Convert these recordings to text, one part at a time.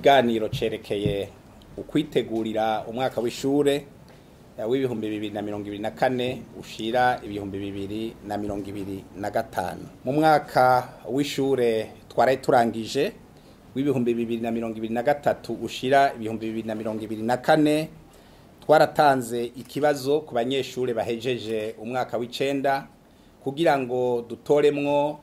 Kino kiganiro cerekeye ukwitegurira umwaka w'ishure w'2024 ushira 2025. Mu mwaka w'ishure twaraye turangije w'2023 ushira 2024, twaratanze ikibazo ku banyeshure bahejeje umwaka w'icenda kugira ngo dutoremwo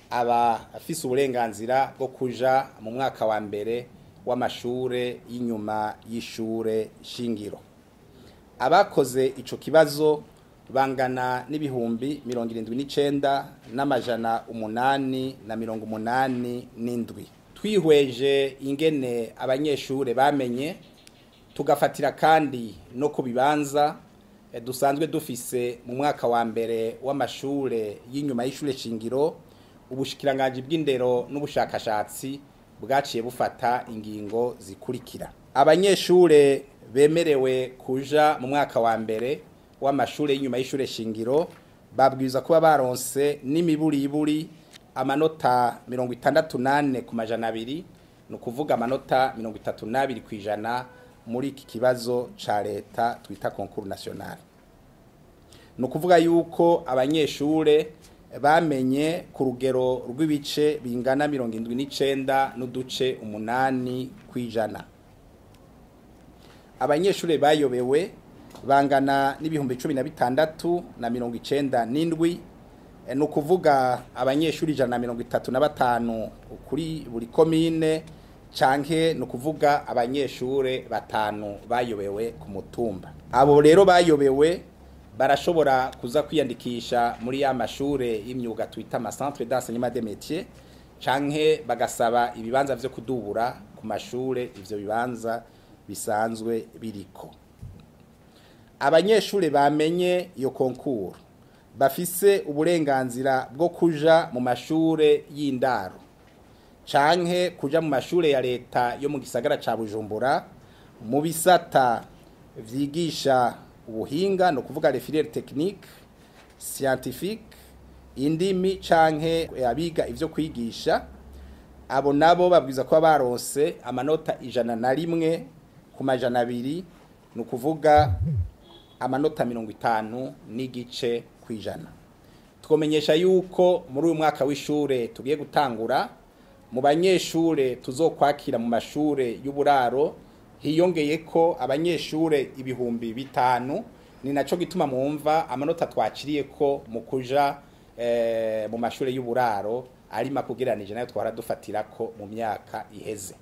abafise uburenganzira bwo kuja mu mwaka wa mbere w'amashure y'inyuma y'ishure shingiro. Abakoze ico kibazo bangana n'79,887. Twihweje ingene abanyeshure bamenye, tugafatira kandi no ku bibanza dusanzwe dufise mu mwaka wa mbere w'amashure y'inyuma y'ishure shingiro, ubushikiranganji bw'indero n'ubushakashatsi bwaciye bufata ingingo zikurikira. Abanyeshure bemerewe kuja mu mwaka wa mbere w'amashure y'inyuma y'ishure shingiro babwirizwa kuba baronse n'imiburiburi amanota 64 ku 200, ni ukuvuga amanota 32 kw'ijana muri iki kibazo ca leta twita concours national. Ni ukuvuga yuko abanyeshure bamenye ku rugero rw'ibice bingana 79.8 kw'ijana. Abanyeshure bayobewe bangana n'16,097, ni ukuvuga abanyeshuri 135 kuri buri komine, canke ni ukuvuga abanyeshure 5 bayobewe ku mutumba. Abo rero bayobewe barashobora kuza kwiyandikisha muri ya mashure y'imyuga twita ama centre d'enseignement des métiers, canke bagasaba ibibanza vyo kudubura ku mashure ivyo bibanza bisanzwe biriko. Abanyeshure bamenye iyo concours bafise uburenganzira bwo kuja mu mashure y'indaro canke kuja mu mashure ya leta yo mu gisagara ca Bujumbura mu bisata vyigisha ubuhinga, no kuvuga les filières techniques, scientifiques, indimi canke abiga ivyo kwigisha. Abo nabo babwiza kuba baronse amanota 101 ku 200, ni ukuvuga amanota 50.5 kw'ijana. Twomenyesha yuko muri uyu mwaka w'ishure tugiye gutangura, mu banyeshure tuzokwakira mu mashure y'uburaro hiyongeye ko abanyeshure 5000. Ni naco gituma mwumva amanota twakiriye ko mu kuja mu mashure y'uburaro ari makugeranije nayo twara dufatirako mu myaka iheze.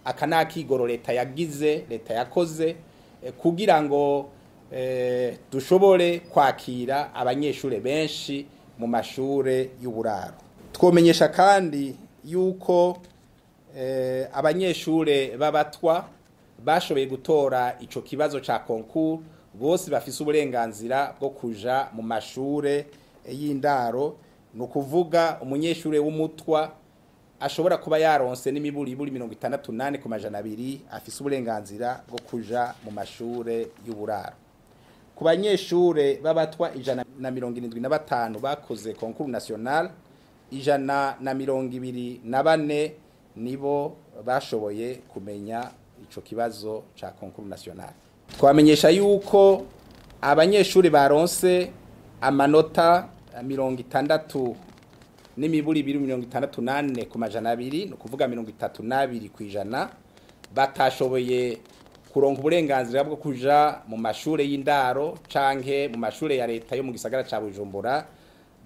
Aka ni akigoro leta yagize, leta yakoze kugira ngo dushobore kwakira abanyeshure benshi mu mashure y'uburaro. Twomenyesha kandi yuko abanyeshure b'abatwa bashoboye gutora ico kibazo ca concours bose bafise uburenganzira bwo kuja mu mashure y'indaro. Ni ukuvuga umunyeshure w'umutwa ashobora kuba yaronse n'imiburiburi 68 ku 200 afise uburenganzira bwo kuja mu mashure y'uburaro. Ku banyeshure b'abatwa 175 bakoze concours national, 124 nibo bashoboye kumenya ico kibazo ca concours national. Twamenyesha yuko abanyeshure baronse amanota 60 n'imiburiburi 64 ku 200, ni ukuvuga 32 kw'ijana, batashoboye kuronka uburenganzira bwo kuja mu mashure y'indaro canke mu mashure ya leta yo mu gisagara ca Bujumbura,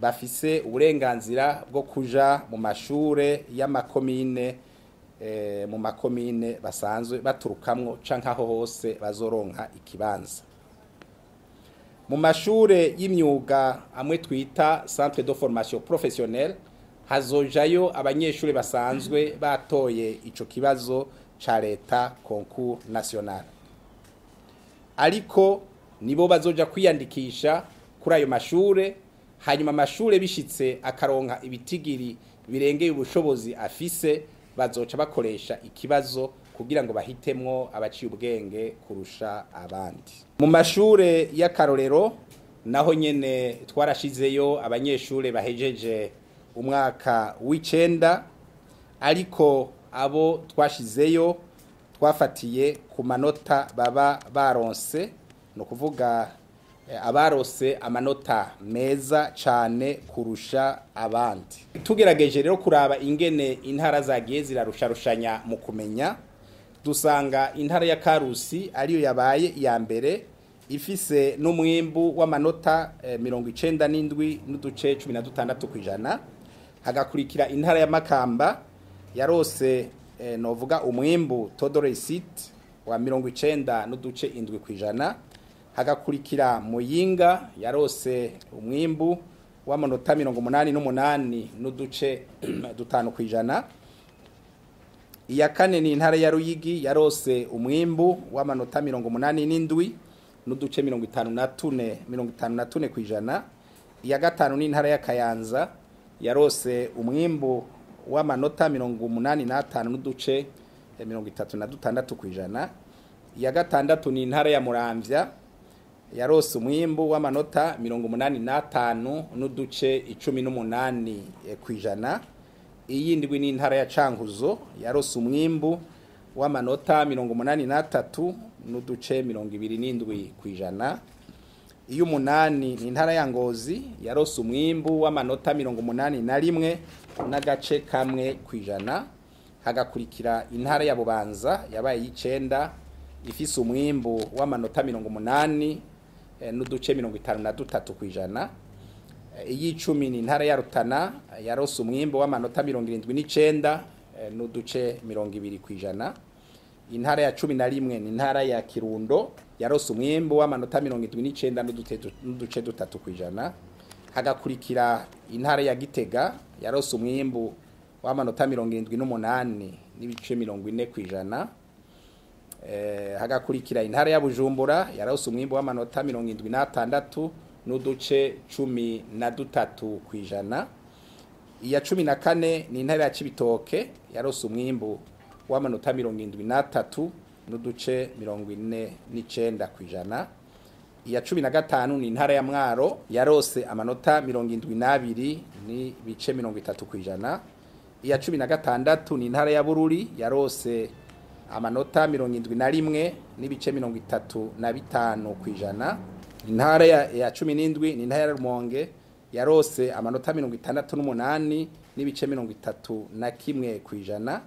bafise uburenganzira bwo kuja mu mashure y'amakomine, mu makomine basanzwe baturukamwo canke aho hose bazoronka ikibanza. Mu mashure y'imyuga amwe twita centre de formation professionnelle hazojayo abanyeshure basanzwe batoye ico kibazo ca leta concours national, ariko nibo bazoja kwiyandikisha kuri ayo mashure. Hanyuma amashure bishitse akaronka ibitigiri birengeye ubushobozi afise, bazoca bakoresha ikibazo kugira ngo bahitemwo abaciye ubwenge kurusha abandi. Mu mashure y'akarorero naho nyene twarashizeyo abanyeshure bahejeje umwaka w'icenda, ariko abo twashizeyo Twafatiye ku manota baba baronse, ni ukuvuga abarose amanota meza cane kurusha abandi. Tugerageje rero kuraba ingene intara zagiye zirarusharushanya mu kumenya, dusanga intara ya Karusi ariyo yabaye iya mbere, ifise n'umwimbu w'amanota 97.16%. Hagakurikira intara ya Makamba yarose novuga umwimbu taux de réussite wa 97.7%. Hagakurikira Muyinga yarose umwimbu w'amanota 88.5%. Iya kane ni intara ya Ruyigi yarose umwimbu w'amanota 87.54, 54%. Iya gatanu ni intara ya Kayanza yarose umwimbu w'amanota 85.36%. Iya gatandatu ni intara ya Muramvya yarose umwimbu w'amanota 85.18%. Iyindwi ni intara ya Cankuzo yarose umwimbu w'amanota 83.27%. Iy'umunani ni intara ya Ngozi yarose umwimbu w'amanota 81.1%. Hagakurikira intara ya Bubanza yabaye y'icenda, ifise umwimbu w'amanota 80.53%. Iy'icumi ni intara ya Rutana yarose umwimbu w'amanota 79.20%. Intara ya 11 ni intara ya Kirundo yarose umwimbu w'amanota 79.3%. Hagakurikira intara ya Gitega yarose umwimbu w'amanota 78.40%. Hagakurikira intara ya Bujumbura yarose umwimbu w'amanota 76.13%. Iya 14 ni intara ya Cibitoke yarose umwimbu w'amanota 73.49%. Iya 15 ni intara ya Mwaro yarose amanota 72.30%. Iya 16 ni intara ya Bururi yarose amanota 71.35%. Intara ya 17 ni intara ya Rumonge yarose amanota 68.31%.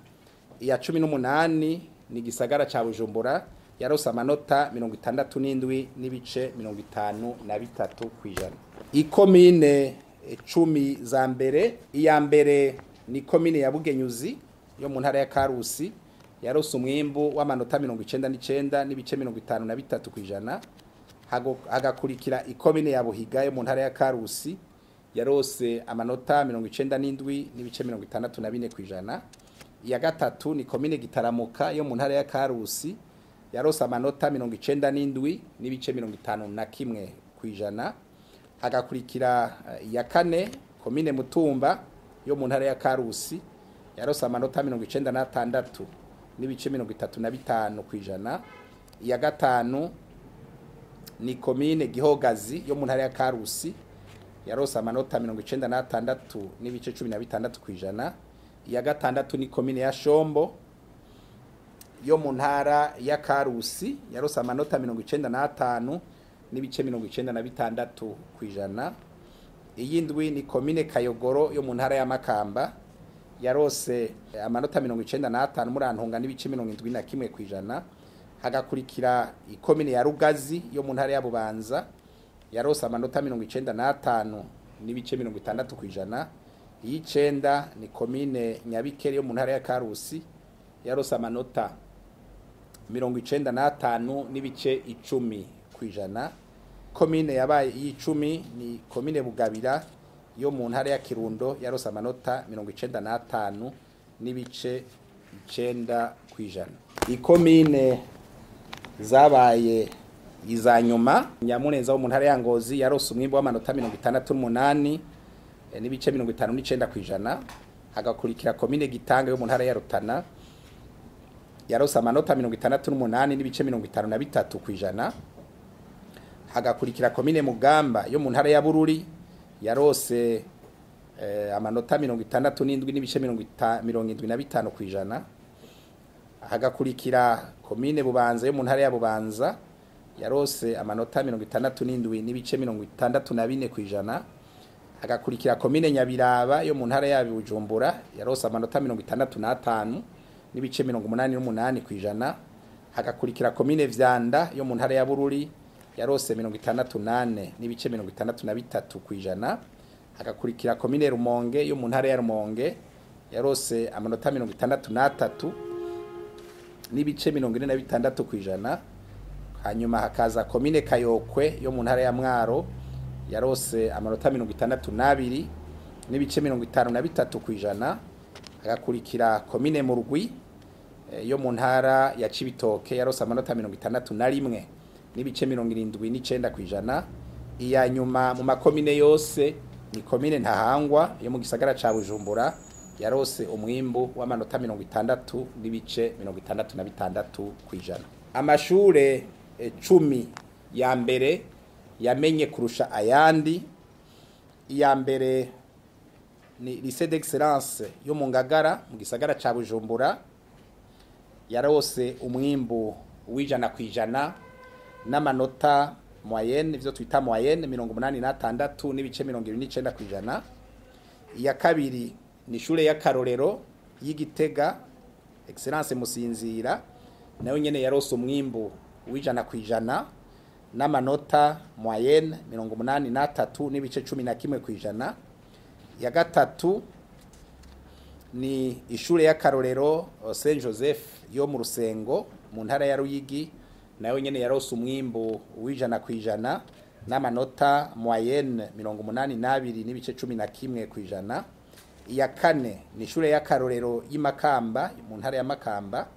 Iya 18 ni gisagara ca Bujumbura yarose amanota 67.53%. Ikomine 10 za mbere, iya mbere ni komine ya Bugenyuzi yo mu ntara ya Karusi yarose umwimbu w'amanota 99.53%. Hagakurikira ikomine ya Buhiga yo mu ntara ya Karusi yarose amanota 97.64%. Iya gatatu ni komine Gitaramuka yo mu ntara ya Karusi yarose amanota 97.51%. Hagakurikira iya kane komine Mutumba yo mu ntara ya Karusi yarose amanota 96.35%. Iya gatanu ni komine Gihogazi yo mu ntara ya Karusi yarose amanota 96.16%. Iya gatandatu ni komine ya Shombo yo mu ntara ya Karusi yarose amanota 95.96%. Iyindwi ni komine Kayogoro yo mu ntara ya Makamba yarose amanota 95 murantunga n'ibice 71%. Hagakurikira ikomine ya Rugazi yo mu ntara ya Bubanza yarose amanota 95.60%. Iy'icenda ni komine Nyabikere yo mu ntara ya Karusi yarose amanota 95.10%. Komine yabaye iy'icumi ni komine Bugabira yo mu ntara ya Kirundo yarose amanota 95.9%. Ikomine zabaye iza nyuma, Nyamuneza wo mu ntara ya Ngozi yarose umwimbu w'amanota 68.59%. Hagakurikira komine Gitanga yo mu ntara ya Rutana yarose amanota 68.53%. Hagakurikira komine Mugamba yo mu ntara ya Bururi yarose amanota 67.75%. Hagakurikira komine Bubanza yo mu ntara ya Bubanza yarose amanota 67 n'ibice 64 kwijana. Hagakurikira komine Nyabiraba yo mu ntara ya Bujumbura yarose amanota 65 n'ibice 88 kwijana. Hagakurikira komine Vyanda yo mu ntara ya Bururi yarose 68 n'ibice 63 kwijana. Hagakurikira komine Rumonge yo mu ntara ya Rumonge yarose amanota 63 n'ibice 46 kwijana. Hanyuma hakaza komine Kayokwe yo mu ntara ya Mwaro yarose amanota 62 n'ibice 53 kwijana. Hagakurikira komine Murugwi yo mu ntara ya Cibitoke yarose amanota 61 n'ibice 79 kwijana. Iya nyuma mu makomine yose ni komine Ntahangwa yo mu gisagara ca Bujumbura yarose umwimbu w'amanota 60 n'ibice 66 kwijana. Amashure 10 ya mbere yamenye kurusha ayandi, iya mbere ni Lycée d'Excellence yo mu Ngagara mu gisagara ca Bujumbura yarose umwimbu w'100% n'amanota moyenne, ivyo twita moyenne, 86 n'ibice 29 kwijana. Iya kabiri ni ishure y'akarorero y'Igitega Excellence Musinzira, nayo nyene yarose umwimbu w'100% n'amanota moyenne 83 n'ibice 11 kwijana. Ya gatatu ni ishure y'akarorero Saint Joseph yo mu Rusengo mu ntara ya Ruyigi, nayo nyene yarose umwimbu w'100% n'amanota moyenne 82 n'ibice 11 kwijana. Iya kane ni ishure y'akarorero y'Imakamba mu ntara ya Makamba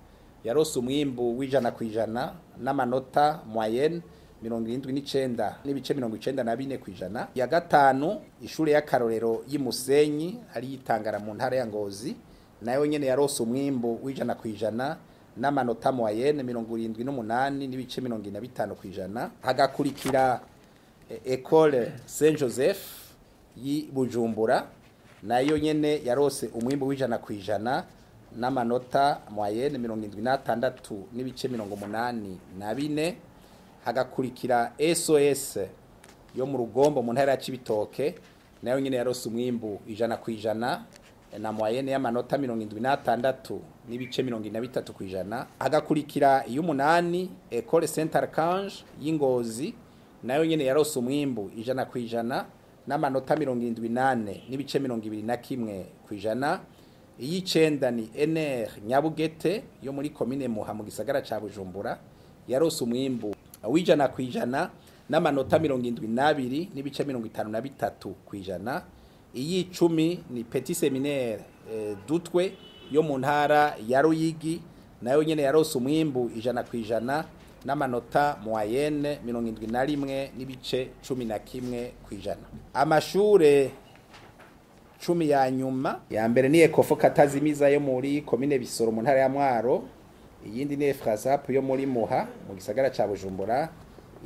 yarose umwimbu w'100% n'amanota moyenne 79 n'ibice 94 kwijana. Ya gatanu ishure y'akarorero y'Imusenyi ari yitangara mu ntara ya Ngozi, nayo nyene yarose umwimbu w'100% n'amanota moyenne 78 n'ibice 45 kwijana. Hagakurikira École Saint Joseph y'i Bujumbura, nayo nyene yarose umwimbu w'100% n'amanota moyenne 76 n'ibice 84. Hagakurikira SOS yo mu Rugombo mu ntara ya Cibitoke, nayo nyene yarose umwimbu 100% na moyenne y'amanota 76 n'ibice 43 kwijana. Hagakurikira iy'umunani École Saint Archange y'Ingozi, nayo nyene yarose umwimbu 100% n'amanota 74 n'ibice 21 kwijana. Iy'icenda ni NR Nyabugete yo muri komine Muha mu gisagara ca Bujumbura yarose umwimbu 100% n'amanota 72 n'ibice 53 kwijana. Iy'icumi ni Petit Séminaire Dutwe yo mu ntara ya Ruyigi, nayo nyene yarose umwimbu 100% n'amanota moyenne 71 n'ibice 11 kwijana. Amashure 10 ya nyuma, ya mbere ni Ekofo Katazimiza yo muri komine Bisoro mu ntara ya Mwaro, iyindi ni Efrasap yo muri Muha mu gisagara ca Bujumbura,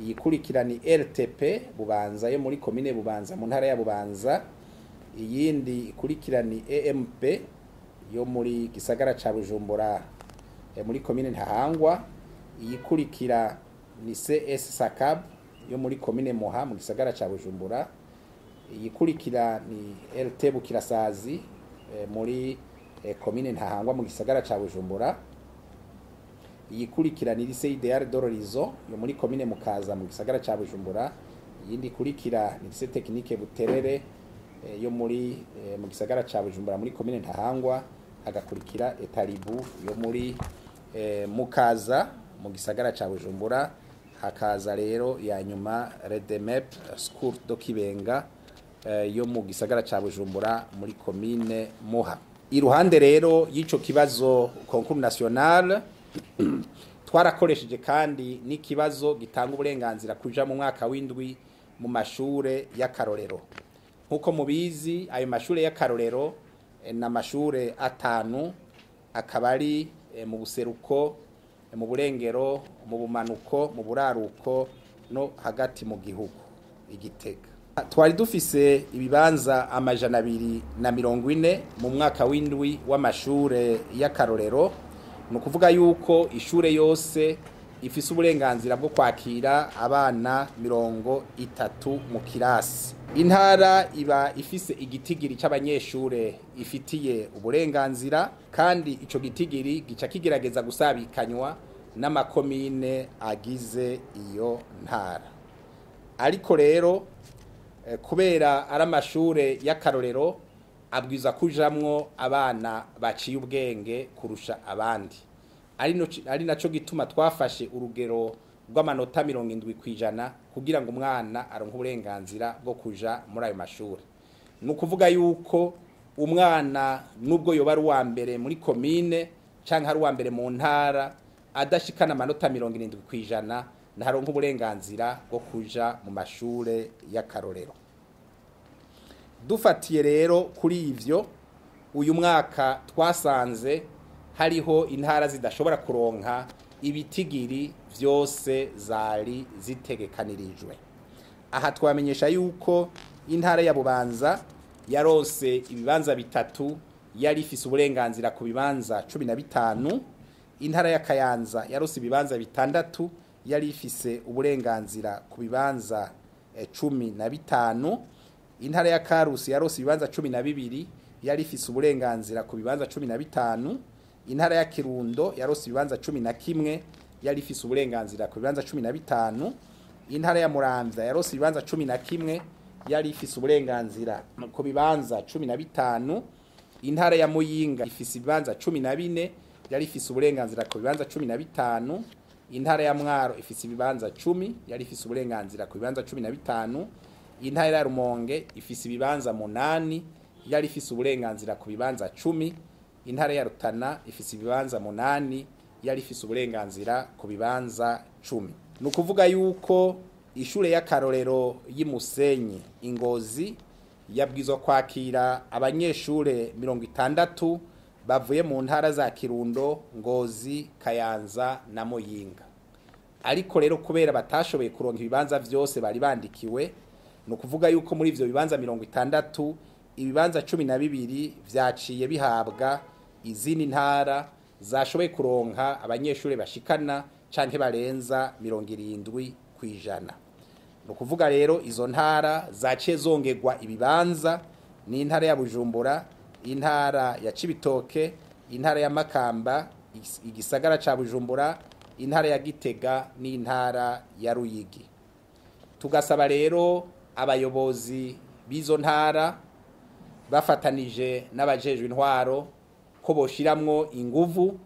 iyikurikira ni RTP Bubanza yo muri komine Bubanza mu ntara ya Bubanza, iyindi ikurikira ni EMP yo muri gisagara ca Bujumbura muri komine Ntahangwa, iyikurikira ni CS Sakab yo muri komine Muha mu gisagara ca Bujumbura, iyikurikira ni LT Bukirasazi muri komine Ntahangwa mu gisagara ca Bujumbura, iyikurikira ni Lycée Idéal d'Horizon yo muri komine Mukaza mu gisagara ca Bujumbura, iyindi ikurikira ni Lycée Technique Buterere yo muri mu gisagara ca Bujumbura muri komine Ntahangwa, hagakurikira Etaribu yo muri Mukaza mu gisagara ca Bujumbura, hakaza rero ya nyuma Redemep School do Kibenga yo mu gisagara ca Bujumbura muri komine Muha. Iruhande rero y'ico kibazo concours national twarakoresheje kandi n'ikibazo gitanga uburenganzira kuja mu mwaka w'indwi mu mashure y'akarorero. Nkuko mubizi ayo mashure y'akarorero na mashure 5 akaba ari mu buseruko, mu burengero, mu bumanuko, mu buraruko no hagati mu gihugu Igitega. Twari dufise ibibanza 240 mu mwaka w'indwi w'amashure y'akarorero. Ni ukuvuga yuko ishure yose ifise uburenganzira bwo kwakira abana 30 mu kirasi. Intara iba ifise igitigiri c'abanyeshure ifitiye uburenganzira, kandi ico gitigiri gica kigerageza gusabikanywa n'amakomine agize iyo ntara. Ariko rero kubera ari amashure y'akarorero abwiza kujamwo abana baciye ubwenge kurusha abandi, ari naco gituma twafashe urugero rw'amanota 70% kugira ngo umwana aronke uburenganzira bwo kuja muri ayo mashure. Ni ukuvuga yuko umwana nubwo yoba ari uwa mbere muri komine canke ari uwa mbere mu ntara, adashikana amanota 70% ntaronka uburenganzira bwo kuja mu mashure y'akarorero. Dufatiye rero kuri ivyo, uyu mwaka twasanze hariho intara zidashobora kuronka ibitigiri vyose zari zitegekanirijwe. Aha twamenyesha yuko intara ya Bubanza yaronse ibibanza 3, yari ifise uburenganzira ku bibanza 15. Intara ya Kayanza yaronse ibibanza 6, yari ifise uburenganzira ku bibanza 15. Intara ya Karusi yaronse ibibanza 12, yari ifise uburenganzira ku bibanza 15. Intara ya Kirundo yaronse ibibanza 11, yari ifise uburenganzira ku bibanza 15. Intara ya Muramvya yaronse ibibanza 11, yari ifise uburenganzira ku bibanza 15. Intara ya Muyinga ifise ibibanza 14, yari ifise uburenganzira ku bibanza 15. Intara ya Mwaro ifise ibibanza 10, yari ifise uburenganzira ku bibanza 15. Intara ya Rumonge ifise ibibanza 8, yari ifise uburenganzira ku bibanza 10. Intara ya Rutana ifise ibibanza 8, yari ifise uburenganzira ku bibanza 10. Ni ukuvuga yuko ishure y'akarorero y'Imusenyi Ingozi yabwizwa kwakira abanyeshure 60 bavuye mu ntara za Kirundo, Ngozi, Kayanza na Muyinga. Ariko rero kubera batashoboye kuronka ibibanza vyose bari bandikiwe, ni ukuvuga yuko muri ivyo bibanza 60 ibibanza 12 vyaciye bihabwa izindi ntara zashoboye kuronka abanyeshure bashikana canke barenza 70%. Ni ukuvuga rero izo ntara zaciye zongerwa ibibanza ni intara ya Bujumbura, intara ya Cibitoke, intara ya Makamba, igisagara ca Bujumbura, intara ya Gitega n'intara ya Ruyigi. Tugasaba rero abayobozi b'izo ntara bafatanije n'abajejwe intwaro ko boshiramwo inguvu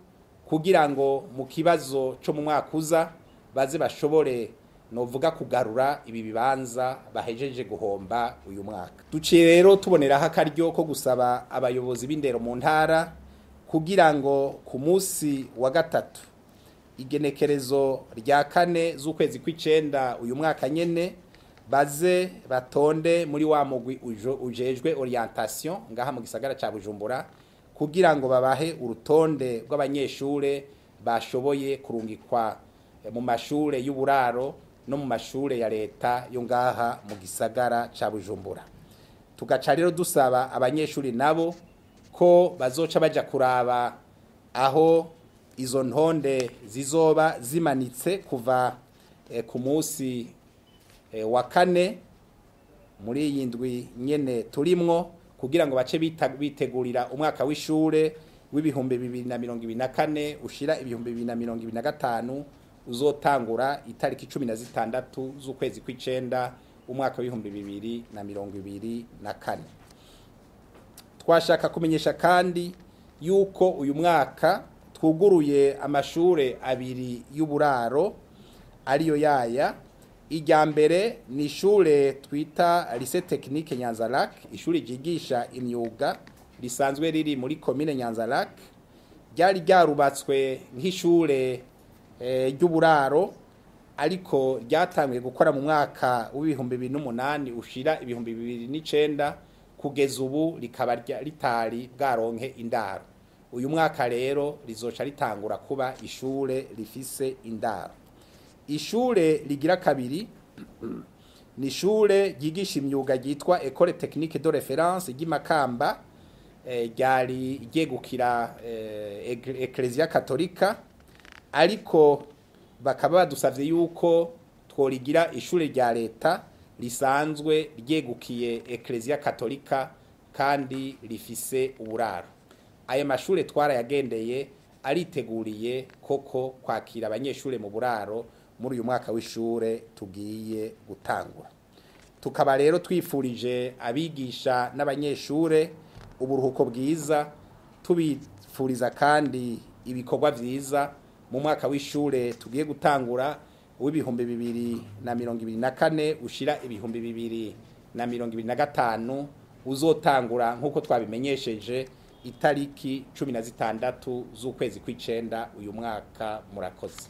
kugira ngo mu kibazo co mu mwaka uza baze bashobore novuga kugarura ibi bibanza bahejeje guhomba uyu mwaka. Duciye rero tuboneraho akaryo ko gusaba abayobozi b'indero mu ntara kugira ngo ku munsi wa gatatu igenekerezo rya 4 z'ukwezi kw'icenda uyu mwaka nyene baze batonde muri wa mugwi ujejwe orientation ngaha mu gisagara ca Bujumbura kugira ngo babahe urutonde rw'abanyeshure bashoboye kurungikwa mu mashure y'uburaro no mu mashure ya leta yo ngaha mu gisagara ca Bujumbura. Tugaca rero dusaba abanyeshuri nabo ko bazoca baja kuraba aho izo ntonde zizoba zimanitse kuva ku munsi wa 4 muri iyi ndwi nyene turimwo, kugira ngo bace bitegurira umwaka w'ishure w'ibihumbi 2024 ushira ibihumbi 2025 uzotangura itariki 16 z'ukwezi kw'icenda umwaka w'ibihumbi 2024. Twashaka kumenyesha kandi yuko uyu mwaka twuguruye amashure 2 y'uburaro ariyo yaya. Irya mbere ni ishure twita Lycée Technique Nyanza-Lac, ishure ryigisha imyuga risanzwe riri muri commune Nyanza-Lac. Ryari ryarubatswe nk'ishure ry'uburaro, ariko ryatanguye gukora mu mwaka w'ibihumbi 2008 ushira ibihumbi 2009, kugeza ubu rikaba ritari bwaronke indaro. Uyu mwaka rero rizoca ritangura kuba ishure rifise indaro. Ishure rigira kabiri ni ishure ryigisha imyuga ryitwa École Technique de Référence ry'Imakamba. Ryari ryegukira Ecclesia Katolika, ariko bakaba badusavye yuko tworigira ishure rya leta risanzwe ryegukiye Ecclesia Katolika kandi rifise uburaro. Ayo mashure twarayagendeye, ariteguriye koko kwakira abanyeshure mu buraro muri uyu mwaka w'ishure tugiye gutangura. Tukaba rero twifurije abigisha n'abanyeshure uburuhuko bwiza, tubifuriza kandi ibikorwa vyiza mu mwaka w'ishure tugiye gutangura w'2024 ushira 2025, uzotangura nk'uko twabimenyesheje itariki 16 z'ukwezi kw'icenda uyu mwaka. Murakoze.